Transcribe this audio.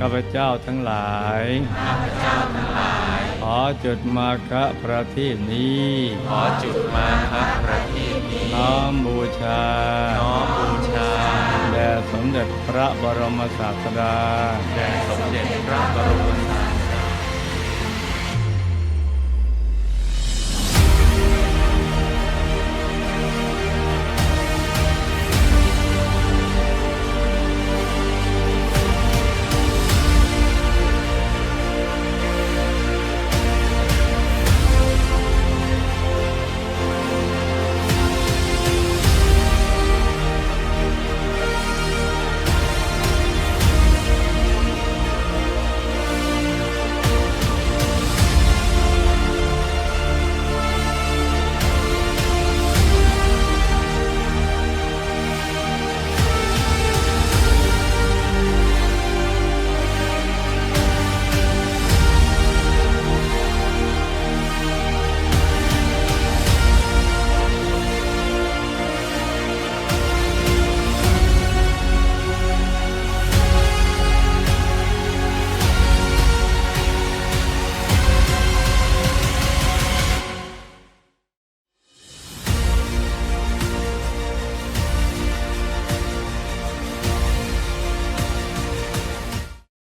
ຂ້າພະເຈົ້າທັງຫຼາຍ ຂ້າພະເຈົ້າທັງຫຼາຍ ຂໍຈຸດມາຄະປະທີບນີ້ ຂໍຈຸດມາຄະປະທີບນີ້ ນ້ອມບູຊາ ນ້ອມບູຊາ ແດ່ສົມເດັດພະບໍລົມສາສດາ ແດ່ສົມເດັດພະບໍລົມສາ